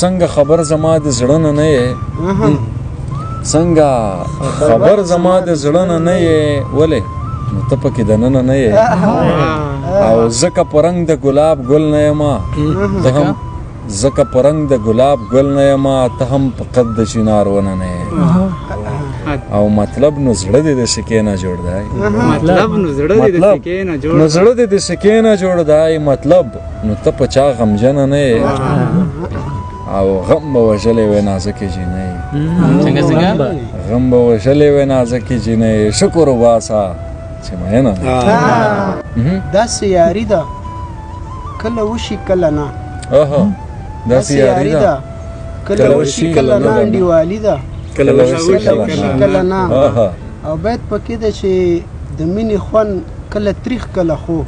څنګه خبر زما د زړه نه نه یې، څنګه خبر زما د زړه نه نه یې، ولې نو ته پکې دننه نه یې. او ځکه په رنګ د ګلاب ګل نه یم، ته هم ځکه په رنګ د ګلاب ګل نه یم، ته هم په قد د چنار ونه نه یې. او مطلب نو زړه دې د سکې نه جوړ دی، مطلب نو زړه دې د سکې نه جوړ، نو زړه دې د سکې نه جوړ دی، مطلب نو ته په چا غمجنه نه یې. او غم به وژلی وې نازکې جینۍ، څنګه څنګه غم به وژلی وې نازکې جینۍ، شکر وباسه چې مینه نه. داسې یاري ده کله وشي کله نه، اوهو داسې یاري ده کله وشي کله نه، انډیوالي ده کله وشي کله نه. او بیت پکې ده چې د مینې خوند کله تریخ کله خوږ،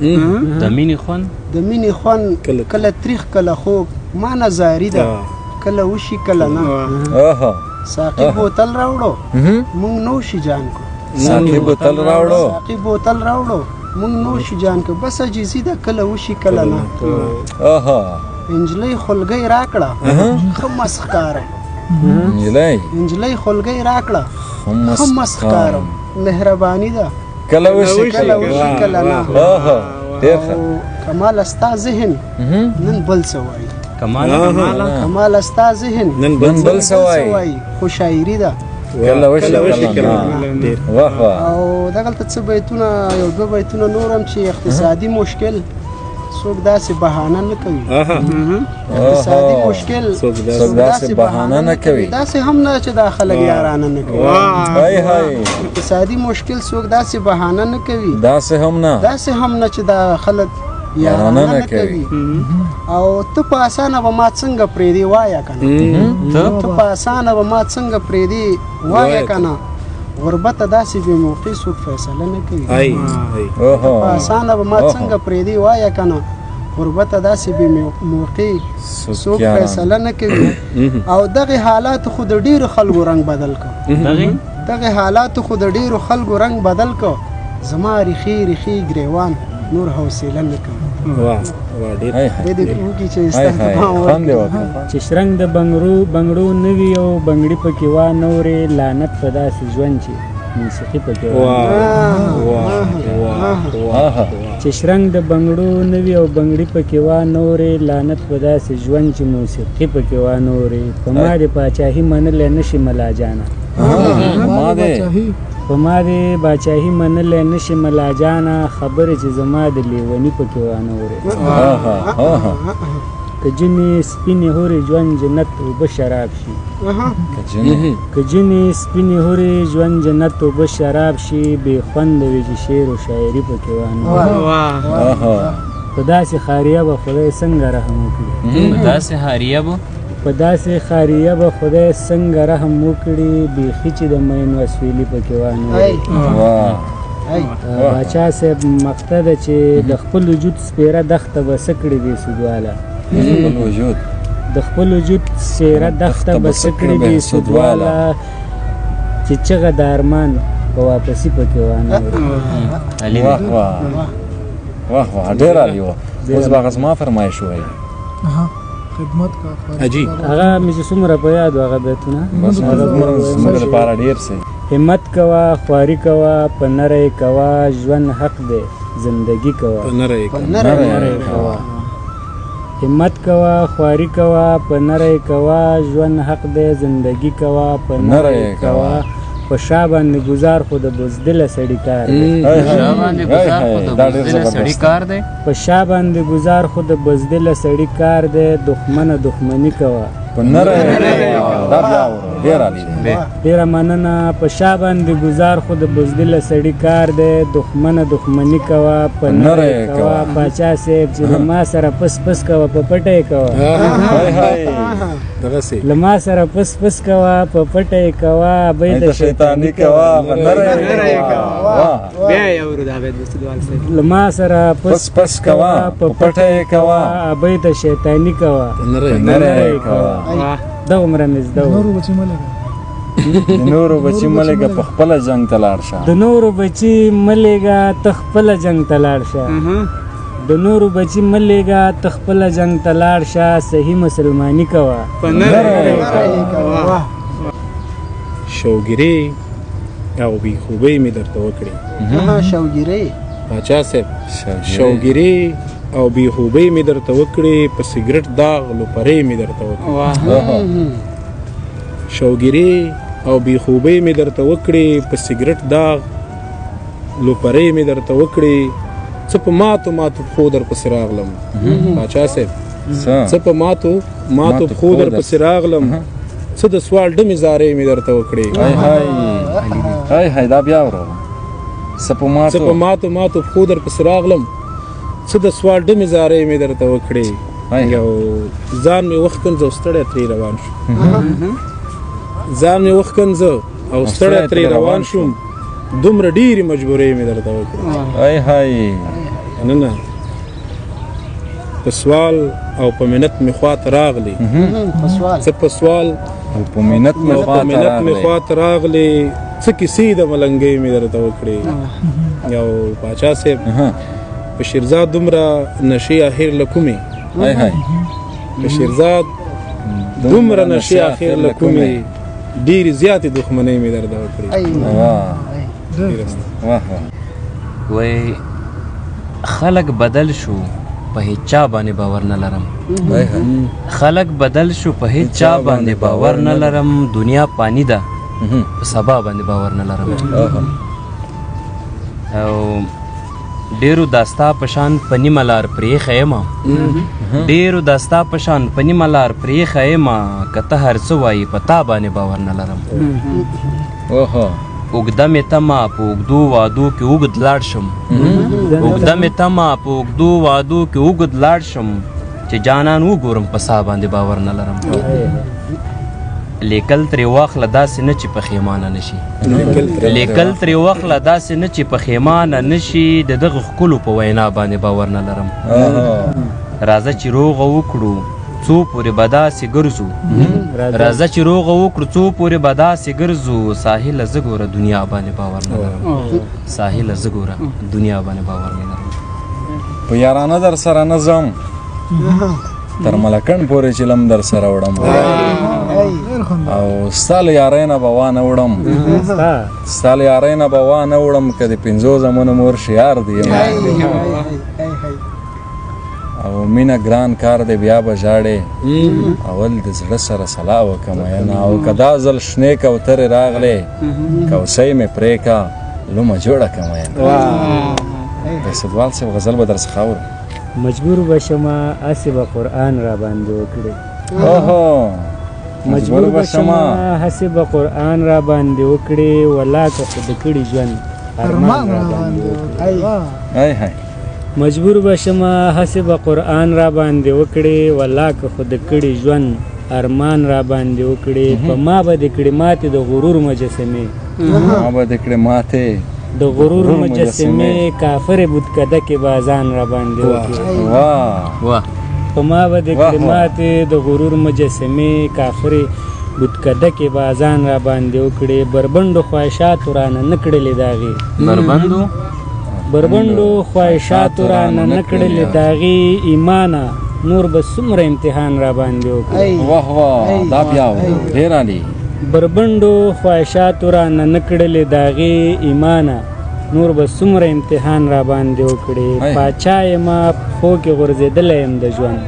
د مینې خوند، د مینې خوند کله تریخ کله خوږ، ما نه زاري ده کله وشي کله نه. ساقي بوتل راوړو مونږ نوشي جان کو، ساقي بوتل راوړو، ساقي بوتل راوړو مونږ نوشي جان کو، بس عجیزي ده کله وشي کله نه. انجلۍ خولګۍ راکړه ښه مست ښکارم، انجلۍ انجلۍ خولګۍ راکړه ښه مست ښکارم، مهرباني ده کله وشي کله وشي کله نه. ډېر ښه. کمال ستا ذهن نن بل څه وایي، کمال کمال ستا ذهن نن بل څه وایي، خو شاعري ده کله وشي کله نه. واه واه. او دغلته څه بیتونه، یو دوه بیتونه نور هم چې اقتصادي مشکل څوک داسې بهانه نه کوي، اقتصادي مشکل څوک داسې بهانه نه کوي، داسې هم نه چې دا خلک یارانه نه کوي. های های. اقتصادي مشکل څوک داسې بهانه نه کوي، داسې هم نه، داسې هم نه چې دا خلک یارانه نه کوي. او ته په اسانه به ما څنګه پرېږدې وایه که نه، ته په اسانه به ما څنګه پرېږدې وایه که نه، غربته داسې بې موقع څوک فیصله نه کوي. په اسانه به ما څنګه پرېږدې وایه که نه، غربته داسې بې موقع څوک فیصله نه کوي. او دغه حالات خو د ډېرو خلکو رنګ بدل کړ، دغه حالات خو د ډېرو خلکو رنګ بدل کړ، زما ریښې ریښې ګریوان نور حوصله نه کوي. واه واه ډېر دې وکړي چې چې شرنګ د بنګړو نه وي او بنګړي پکې وا نورې، لعنت په داسې ژوند چې موسیقي پکې وا. چې شرنګ د بنګړو نه وي او بنګړي پکې وا نورې، لعنت په داسې ژوند چې موسیقي پکې وا نورې. په ما دې پاچاهي منلی نه شي ملا جانه، په ما دې باچاهي منلی نه شي ملا جانه، خبرې چې زما د لیوني پکې وانه اورې. که جنې سپینې هورې ژوند جنت اوبه شراب شي، که جنې سپینې هورې ژوند جنت اوبه شراب شي، بې خونده وي چې شعر و شاعري پکې وانه اورې. په داسې ښاریه به خدای څنګه رحم وکړي، په داسې ښاریه به، په داسې ښاریه به خدای څنګه رحم وکړي، بیخي چې د مین وسویلي پکې وانه اوري. باچا صاحب مقته ده چې د خپل وجود سپېره دښته به څه کړي بې سودواله، د خپل وجود سپېره دښته به څه کړي بې سودواله، چې چغه د ارمان په واپسي پکې وانه اوري. واه واه واه واه ډېر عالي وه. اوس به هغه زما فرمایش ووایي. خدمت کا عجیب. هغه مې چې څومره په یاد هغه بیتونه زموږ لپاره ډېر څه. همت کوه، خواري کوه، په نره یې کوه، ژوند حق دی زندګي کوه، په نره یې کوه. همت کوه، خواري کوه، په نره یې کوه، ژوند حق دی زندګي کوه، په نره یې کوه. په شا باندې ګزار خو د بزدله سړي کار دی، په شا باندې ګزار خو د بزدله سړي کار دی، دښمنه دښمني کوه، په نره یې کوه. دا بیا ډېر عالي دی، ډېره مننه. په شا باندې ګزار خو د بزدله سړي کار دی، دښمنه دښمني کوه، په نره یې کوه. پاچا صاحب چې له ما سره پس پس کوه، په پټه یې کوه، له ما سره پس پس کوه، په پټه یې کوه، ابۍ ته شیطاني کوه، په نره یې کوه. بیا یې اورو دا بیت بسدوال صاحب. له ما سره پس پس کوه، په پټه یې کوه، ابۍ ته شیطاني کوه، په نره یې کوه. دغومره مې زده وو. د نورو بچي مه لېږه، په خپله جنګ ته لاړ شه، د نورو بچي مه لېږه، ته خپله جنګ ته لاړ شه. د نورو بچی مه لېږه، ته خپله جنګ ته لاړ شه، صحیح مسلماني کوه. په نره یې کوه. شوګیرې او بې خوبۍ مې درته وکړې. شوګیرې پاچا صاحب، شوګیرې او بې خوبۍ مې درته وکړې، په سګرټ داغ لوپرې مې درته وکړې. شوګیرې او بې خوبۍ مې درته وکړې، په سګرټ داغ لوپرې مې درته وکړې، څه په ماتو ماتو پښو در پسې راغلم. پاچا صاحب، څه په ماتو ماتو پښو در پسې راغلم، څه د سوال ډمې زارۍ مې درته وکړې. های های های های، دا بیا وروره. څه په ماتو، څه په ماتو ماتو پښو در پسې راغلم، څه د سوال ډمې زارۍ مې درته وکړې. یو ځان مې وښکنځه او ستړی ترې روان شوم. ځان مې وښکنځه او ستړی ترې روان شوم، دومره ډېرې مجبورۍ مې درته وکړې. های های. نه په سوال او په منت مې خواته راغلې. څه په سوال او په منت مې خواته راغلې، څه کیسې د ملنګۍ مې درته وکړې. یو پاچا صاحب، په شیرزاد دومره نشې اخر له کومې، په شیرزاد دومره نشې اخر له کومې، ډېرې زیاتې دښمنۍ مې درته وکړې. واه واه. وای خلک بدل شو په هیڅ چا باندې باور نه لرم. خلک بدل شو په هیڅ چا باندې باور نه لرم، دنیا پانی ده په سبا باندې باور نه لرم. او ډېرو داستا په شان په نیمه لار پرېښی یم، ډېرو داستا په شان په نیمه لار پرېښی یم، که ته هر څه وایي په تا باندې باور نه لرم. اوږده مې تمه په اوږدو وعدو کې اوږد لاړ شم، اوږده مې تمه په اوږدو وعدو کې اوږد لاړ شم، چې جانان وګورم په سا باندې باور نه لرم. لیکل ترې واخله داسې نه چې پښیمانه نه شي، لیکل ترې واخله داسې نه چې پښیمانه نه شي، د دغه ښکلو په وینا باندې باور نه لرم. راځه چې روغه وکړو څو پورې به داسې ګرځو، راځه چې روغه وکړو څو پورې به داسې ګرځو، ساحله زه ګوره دنیا باندې باور نه لرم، ساحله زه ګوره دنیا باندې باور نه لرم. په یارانه در سره نه ځم، تر ملکڼ پورې چې لم در سره وړم، او ستا له یارۍ نه به وانه وړم، ستا له یارۍ نه به وانه وړم، که د پنځو زامنو مور شي یار دی. او مینه ګران کار دی بیا به ژاړې، اول د زړه سره سلا وکړه مینه، او که دا ځل شنې کوترې راغلې کوسۍ مې پرې که لومه جوړه که مینه. د سدوال صاحب غزل به درڅخه اورم. مجبور به شمه هسې به قرآن را باندې وکړې. اوهو، مجبور به شمه هسې به قرآن را باندې وکړې، ولا که خو د کړي ژوند ارمان را باندې وکړې. مجبور به شمه هسې به قرآن را باندې وکړې، ولا که خو د کړي ژوند ارمان را باندې وکړې. په ما به دې کړې ماتې د غرور مجسمې، ما به دې کړې ماتې د غرور مجسمې، کافرې بتکده کې به ځان را باندې وکړې. په ما به دې کړې ماتې د غرور مجسمې، کافرې بتکده کې به ځان را باندې وکړې. بربنډو خواهشاتو رانه نه کړلې داغې، بربنډو خواهشاتو رانه نه کړلې داغې، ایمانه نور به څومره امتحان را باندې وکړې. واه واه، دا بیا ډېر عالي. بربنډو خواهشاتو رانه نه کړلې داغې، ایمانه نور به څومره امتحان را باندې وکړې. پاچا یمه پښو کې غورځېدلی یم د ژوند،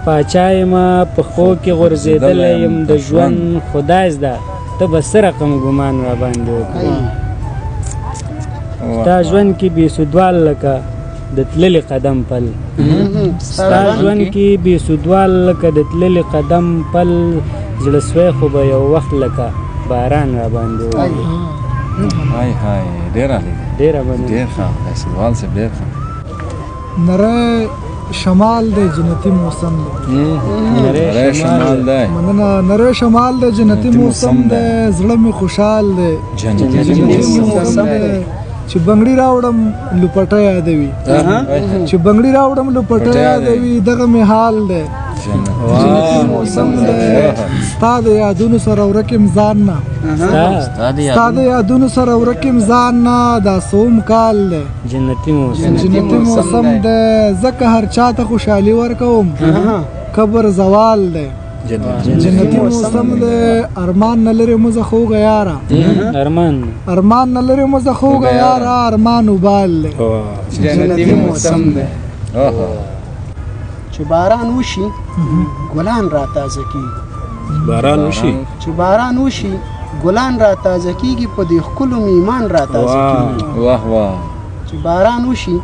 پاچا یمه پښو کې غورځېدلی یم د ژوند، خدای زده ته به څه رقم ګمان را باندې وکړې. ستا ژوند کې بې سودوال لکه د تللي قدم پل، ستا ژوند کې بې سودوال لکه د تللي قدم پل، زړه سوی خو به یو وخت لکه باران را باندې وکړي. های های، ډېر عالي دی، ډېره مننه، ډېر ښه سودوال صاحب، ډېر ښه. نری شمال دی جنتي موسم دی، نری شمال دی، مننه. نری شمال دی جنتي موسم دی، زړه مې خوشحال دی جنتي موسم دی، چې بنګړي راوړم لوپټه یادوي، چې بنګړي راوړم لوپټه یادوي، دغه مې حال دی جنتي موسم دی. ستا د یادونو سره ورک یم ځان نه، ستا د یادونو سره ورک یم ځان نه، دا څوم کال دی، جنتي موسم، جنتي موسم دی، ځکه هر چا ته خوشحالي ورکوم، قبر زوال دی، جنتي موسم دی، ارمان نه لرې مزه خوږه یاره، ارمان ارمان نه لرې مزه خوږه یاره، ارمان وبال دی، جنتي موسم دی. چې باران وشي ګلان را تازه کېږي، باران وشي، چې باران وشي ګلان را تازه کېږي، په دې ښکلو مې ایمان را تازه کېږي. واه واه. چې باران وشي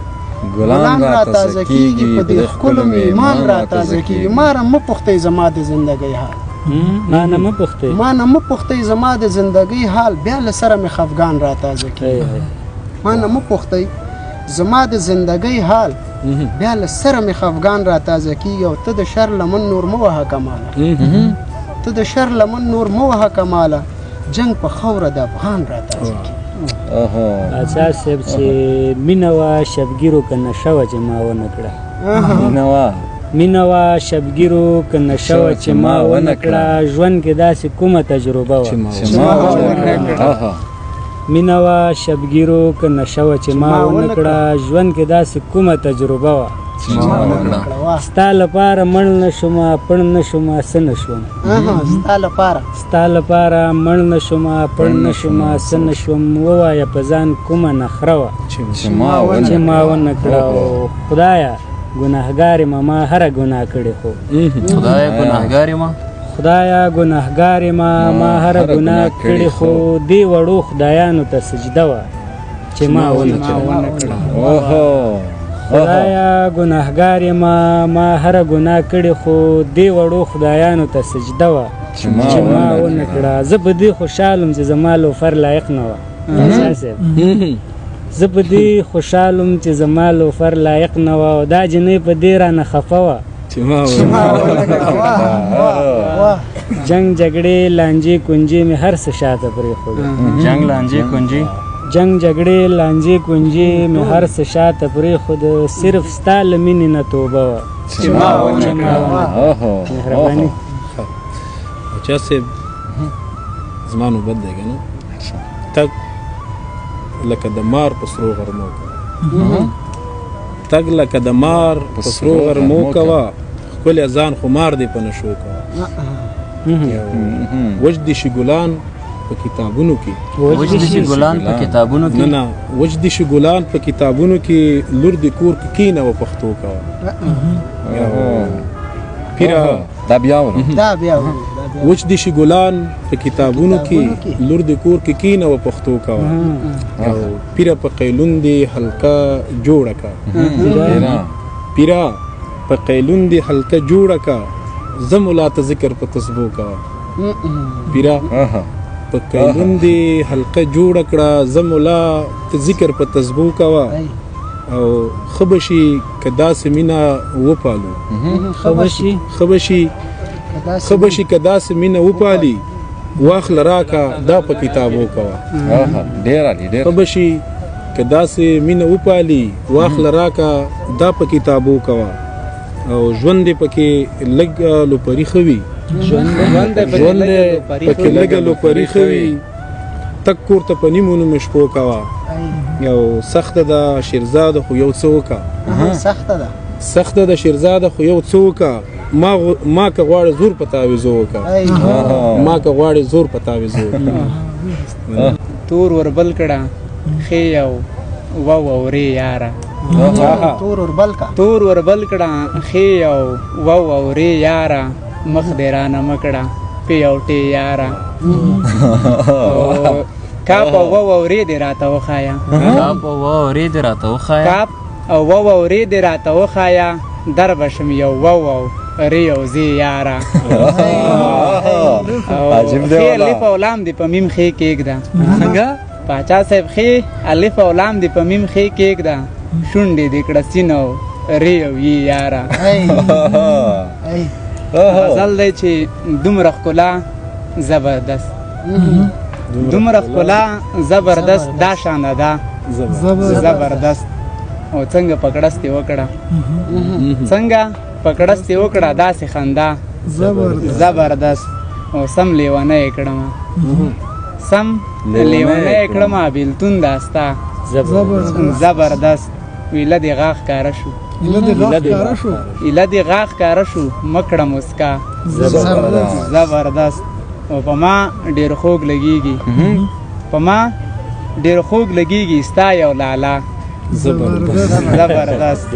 ګلان را تازه کېږي، په دې ښکلو مې ایمان را تازه کېږي. ما نه مه پوښتئ زما د زندګۍ حال، ما نه مه پوښتئ، ما نه مه پوښتئ زما د زندګۍ حال، بیا له سره مې خفګان را تازه کېږي. ما نه مه پوښتئ زما د زندګۍ حال، بیا له سره مې خفګان را تازه کېږي. او ته د شر لمن نور مه وهه کماله، ته د شر لمن نور مه وهه کماله، جنګ په خاوره د افغان را تازه کېږي. پاچا صاحب چې مینه وه شبګیرو که نشه وه چې ما ونه کړه، مینه وه، مینه وه شبګیرو که نشه وه چې ما ونه کړه، ژوند کې داسې کومه تجربه وه چې ما ونه کړه، مینه وه شبګیرو که نشه وه چې ما ونه کړه، ژوند کې داسې کومه تجربه وه چې ما ونه کړه. ستا لپاره مړ نه شومه، پړ نه شومه، څه نه شوم، ستا لپاره، ستا لپاره مړ نه شومه، پړ نه شومه، څه نه شوم، ووایه په ځان کومه نخره وه چې ما ونه کړه. او خدایه ګناهګار یم، ما هره ګناه کړې، خو خدایه ګناهګار یم، خدایا ګناهګار یم، ما هره ګناه کړې، خو دې وړو خدایانو ته سجده وه چې ما ونه کړه. خدایا ګناهګار یم، ما هره ګناه کړې، خو دې وړو خدایانو ته سجده وه چې ما ونه کړه. زه په دې خوشحال یم چې زما لوفر لایق نه وه، زه په دې خوشحال یم چې زما لوفر لایق نه وه، او دا جنۍ په دې رانه خفه وه چې ما ونه کړه. جنگ جګړې لانجې کنجې مې هر څه شاته پرېښودل، جنگ لانجې کنجې، جنگ جګړې لانجې کنجې مې هر څه شاته پرېښود، صرف ستا له مینې نه توبه وه چې ما ونه کړه. مهرباني. پاچا صاحب زما نوبت دی که نه، تګ لکه د مار په سرو غرمو کوه، تګ لکه د مار په سرو غرمو کوه، ښکلی ځان خو مار دی په نشو کوه. وچ دي شي ګلان په کتابونو کې، وچ دي شي ګلان په کتابونو کې، نه نه، وچ دي شي ګلان په کتابونو کې، لور دې کور کې کښېنه او پښتو کوه. پیره دا بیا وره، دا بیا وره، وچ دي شي ګلان په کتابونو کې، لور دې کور کې کښېنه او پښتو کوه. او پیره په قیلون دې حلقه جوړه که، پیره په قیلون دې حلقه جوړه که، زه ملا ته ذکر په تسبو کوه. پیره په قیلون دې حلقه جوړه کړه، زه ملا ته ذکر په تسبو کوه. او ښه به شي که داسې مینه وپالو، ښه به شي، ښه به شي، ښه به شي که داسې مینه وپالي، واخله راکه دا په کتابو کوه. ډېر عالي، ډېر. ښه به شي که داسې مینه وپالي، واخله راکه دا په کتابو کوه. او ژوند دې پکې لږ لوپري ښه وي، ژوند دې پکې لږه لوپري ښه وي، تک کور ته په نیمو نیمو شپو کوه. یو سخته ده شیرزاده خو یو څه وکړه، سخته ده، سخته ده شیرزاده خو یو څه وکړه، ما که غواړې زور په تاویزو وکړه، ما که غواړې زور په تاویزو وکړه. تور وربل کړه ښې یو واو او رې یاره، تور وربل کړه، تور وربل کړه ښې یو واو او رې یاره، مخ دې رانه مه کړه پې او ټې یاره. کاپ او واو او رې دې راته وښایه، کاپ او واو او رې دې راته وښایه، کاپ او واو او رې دې راته وښایه، در به شم یو واو او رې او زې یاره. ښې الف او لام دې په میم ښې کېږده، څنګه پاچا صاحب؟ ښې الف او لام دې په میم ښې کېږده، شونډې دې کړه سین او رې او یې یاره. غزل دی چې دومره ښکلا زبردست، دومره ښکلا زبردست، دا شانه ده زبردست. او څنګه پکړستې وکړه، څنګه پکړستې وکړه، داسې خندا زبردست. او سم لیونی یې کړم، سم لیونی یې کړم، بېلتون دا ستا زبردست. ویله دې غاښ ښکاره شو، ایله دې غاښ ښکاره شو، مه کړه موسکا زبردست. او په ما ډېر خوږ لګېږي، په ما ډېر خوږ لګېږي ستا یو لالا زبردست.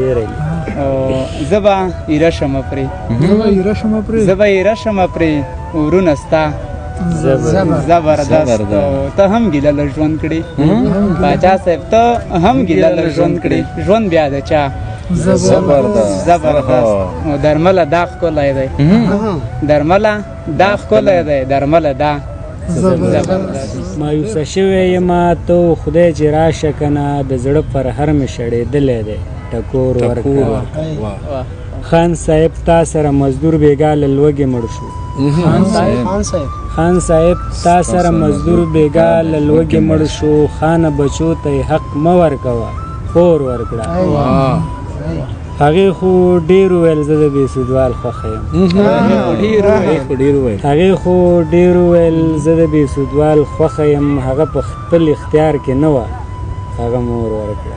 او زه به ایره شمه پرې، زه به ایره شمه پرې، ورونه ستا زبردست. ته هم ګیله له ژوند کړې باچا صاحب، ته هم ګیله له ژوند کړې، ژوند بیا د چا زبردست. او درمله دا ښکلی دی، درمله دا ښکلی دی، درمله دا زبردست. مایوسه شوی یم ته خدای چې راشه که نه، د زړه پرهر مې شړېدلی دی، ټکور ورکړه. خان صاحب تا سره مزدور بېګا له لوږې مړ شو، خان صاحب تا سره مزدور بېګا له لوږې مړ شو، خانه بچو ته یې حق مه ورکوه، خور ورکړه. هغې خو ډېر وویل زه د بېسودوال خوښه یم، هغې خو ډېر وویل زه د بېسودوال خوښه یم، هغه په خپل اختیار کې نه وه، هغه مور ورکړه.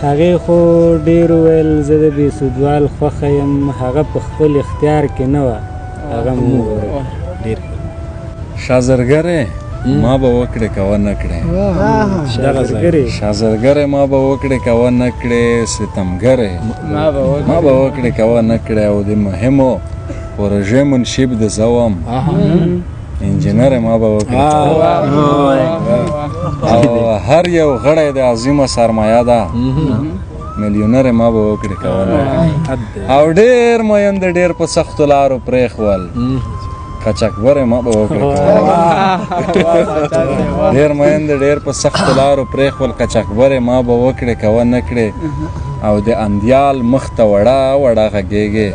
هغې خو ډېر وویل زه د بېسودوال خوښه یم، هغه په خپل اختیار کې نه وه، هغه مور ورکړه. شازرګرې ما به وکړې که ونه کړې، شازرګرې ما به وکړې که ونه کړې، ستمګرې ما به وکړې که ونه کړې، او د مهمو پروژې منشیب د زه وم، انجینر ما به وکړې، او هر یو غړی د عظیمه سرمایه ده، میلیونر ما به وکړې که ونه کړې، او ډېر میند ډېر په سختو لارو پرېښول، قاچاقبر ما به وکړې، ډېر میند ډېر په سختو لارو پرېښول، قاچاقبر ما به وکړې که ونه کړې، او د اندیال مخ ته وړه وړه غږېږې،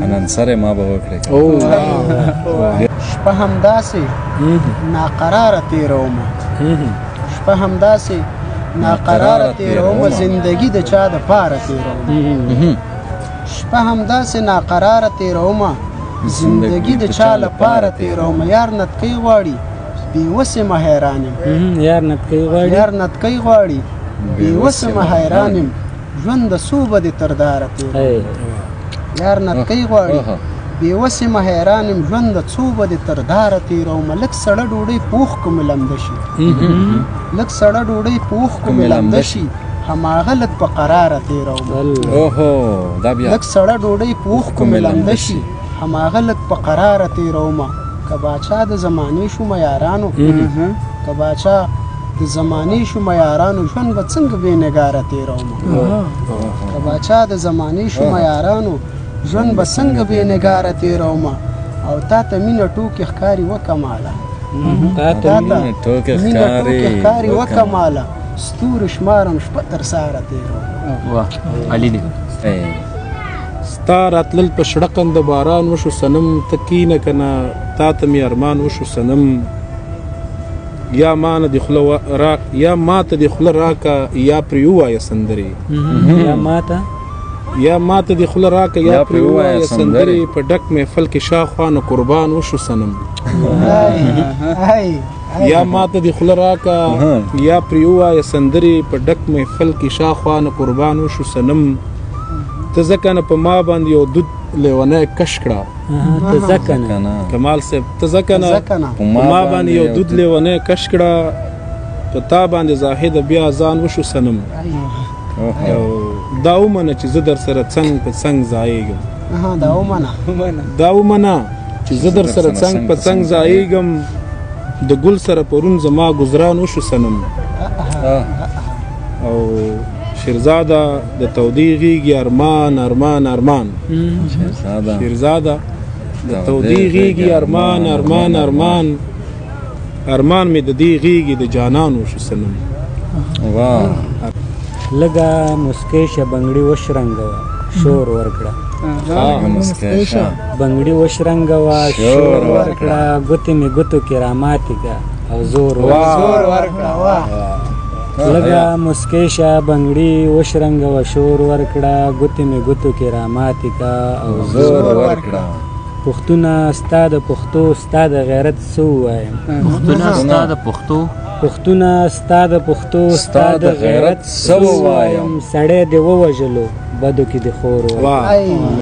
اننسر ما به وکړې. شپه همداسې ناقراره تېرومه، شپه همداسې ناقراره تېرومه، زندګي د چا د پاره تېرومه، شپه همداسې ناقراره تېرومه، زندګي د چا لپاره تېرومه. یار نتکۍ غواړي بې وسې مه حیران یم، یار نتکۍ غواړي، یار نتکۍ غواړي بې وسې مه حیران یم، ژوند د څو به دې تر داره تېروم. یار نتکۍ غواړي بې وسې مه حیران یم، ژوند د څو به دې تر داره تېرومه. لږ سړه ډوډۍ په اوښکو مې لمده شي، لږ سړه ډوډۍ په اوښکو مې لمده شي، هماغه لږ په قراره تېرومه. لږ سړه ډوډۍ په اوښکو مې لمده شي، هماغه لږ په قراره تېرومه. که باچا د زمانې شومه یارانو، که باچا د زمانې شومه یارانو، ژوند به څنګه بې نګاره تېرومه. که باچا د زمانې شومه یارانو، ژوند به څنګه بې نګاره تېرومه. او تا ته مینه ټوکې ښکاري وکماله، تا ته مینه ټوکې ښکاري وکماله، ستوري شمارم شپه تر سهاره تېرومه. واه علي دی. ستا راتلل په شړقند باران وشو صنم، ته کینه که نه تا ته مې ارمان وشو صنم، یا ما نه دې خوله را، یا ما ته دې خوله راکه، یا پرې ووایه سندرې، یا ما ته، یا ما ته دې خوله راکه، یا پرې ووایه سندرې، په ډک محفل کې شاخوا نه قربان وشو صنم، یا ما ته دې خوله راکه، یا پرې ووایه سندرې، په ډک محفل کې شاخوا نه قربان وشو صنم، ته ځکه نه په ما باندې یو دود لیونی کش کړه، ته ځکه نه کمال صاحب، ته ځکه نه په ما باندې یو دود لیونی کش کړه، په تا باندې زاهده بیا ځان وشو صنم، دا ومنه چې زه در سره څنګ په څنګ ځایېږم، دا ومنه، دا ومنه چې زه در سره څنګ په څنګ ځایېږم، د ګل سره پرون زما ګزران وشو صنم. او شیرزاده د تودې غېږې ارمان ارمان ارمان، شیرزاده د تودې غېږې ارمان ارمان ارمان، ارمان مې د دې غېږې د جانان وشو صنم. واه. لږه موسکۍ شه بنګړي وشرنګوه، شور ورکړه، بنګړي وشرنګوه، شور ورکړه، ګوتې مې ګوتو کې راماتې کړه او زور ورکړه. لږه موسکۍ شه بنګړي وشرنګوه شور ورکړه ګوتې مې ګوتو کې راماتې که او زور ورکړه. پښتونه ستا د پښتو ستا د غیرت څه ووایم. پښتونه ستا د پښتو پښتونه ستا د پښتو ستا د غیرت څه ووایم. سړی دې ووژلو بدو کې دې خور ورکړه.